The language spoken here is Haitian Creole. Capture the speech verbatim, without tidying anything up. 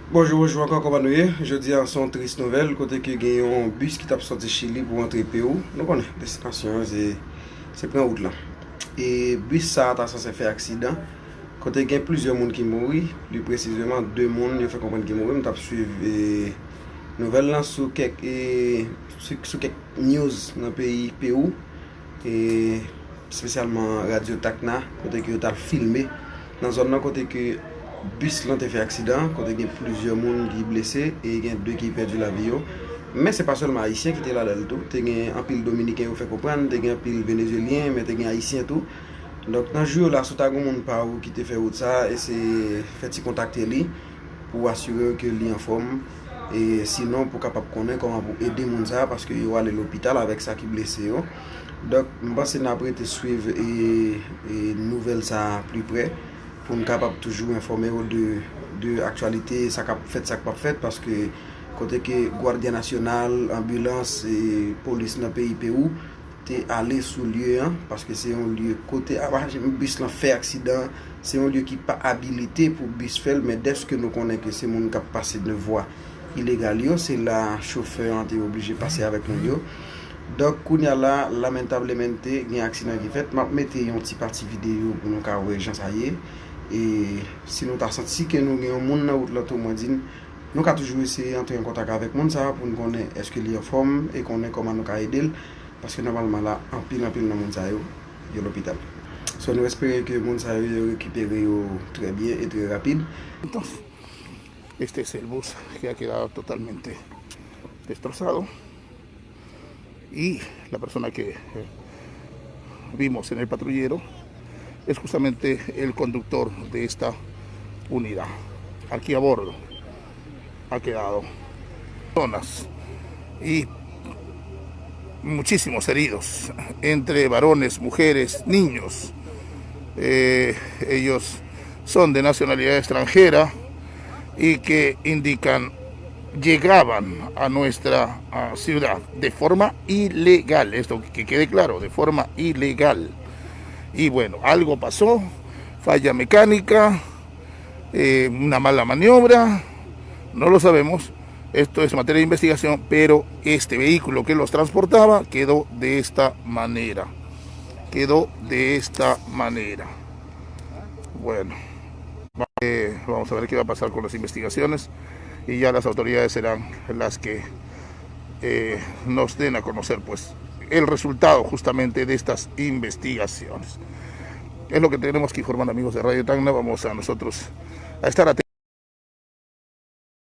Bonjou, bonjou ankò, kòman nou ye? Jodi a, se yon tris nouvèl, kote ke gen yon bis ki t ap sòti Chili pou antre Pewou. Nou konnen, destinasyon an, se, se pran wout lan. E bis sa a ta sanse fè aksidan, kote gen plizyè moun ki mouri, pli presizeman, de moun yo fè konprann ki mouri. M t ap swiv, e, nouvèl lan sou kèk, e, sou, sou kèk news nan peyi Pewou. E espesyalman Radyo Tacna, kote ke yo t al filme nan zòn nan, kote ke bis lan te fè aksidan, kote gen plizyè moun ki blese e gen de ki pèdi lavi yo. Men se pa sèlman Ayisyen ki te ladan l tou, te gen anpil Dominiken, yo fè konprann, te gen anpil Venezyelyen, men te gen Ayisyen tou. Donk, nan jou yo la, si w ta gen moun pa ou ki te fè wout sa, eseye fè ti kontakte li pou asire w ke li anfòm, e sinon pou kapab konnen kòman pou ede moun sa a, paske yo ale lopital avèk sa ki blese yo. Donk, m panse n ap rete swiv, e, e nouvèl sa a pli prè pou n kapab toujou enfòme w de, de aktyalite, sa k ap fèt, sa k p ap fèt, paske kote ke Guardia Nacional, anbilans, e polis nan peyi Pewou, te ale sou lye an, paske se yon lye kote, apa, bis lan fè aksidan, se yon lye ki pa abilite pou bis fè l, men dèske nou konnen ke se moun k ap pase nan vwa ilegal yo, se la chofè an te oblije pase avèk moun yo. Donk, kounye a la, lamentablemente, gen aksidan ki fèt. M ap mete yon ti pati videyo pou nou ka wè jan sa ye. E si nou ta santi ke nou gen yon moun nan wout lan tou, mwen di n, nou ka toujou eseye antre an kontak avèk moun sa a pou n konnen èske li anfòm e konnen kòman nou ka ede l. Paske nòmalman la, anpil, anpil nan moun sa yo, yo lopital. So, nou espere ke moun sa yo, yo rekipere yo trè byen e trè rapid. Entonces, este es el bus que ha quedado totalmente destrozado y la persona que eh, vimos en el patrullero es justamente el conductor de esta unidad. Aquí a bordo ha quedado personas y muchísimos heridos, entre varones, mujeres, niños. Eh, ellos son de nacionalidad extranjera y que indican llegaban a nuestra ah, ciudad de forma ilegal, esto que quede claro, de forma ilegal. Y bueno, algo pasó, falla mecánica, eh, una mala maniobra, no lo sabemos. Esto es materia de investigación, pero este vehículo que los transportaba quedó de esta manera. Quedó de esta manera. Bueno, eh, vamos a ver qué va a pasar con las investigaciones y ya las autoridades serán las que eh, nos den a conocer pues el resultado justamente de estas investigaciones. Es lo que tenemos que informar, amigos de Radio Tacna. Vamos a nosotros a estar atentos.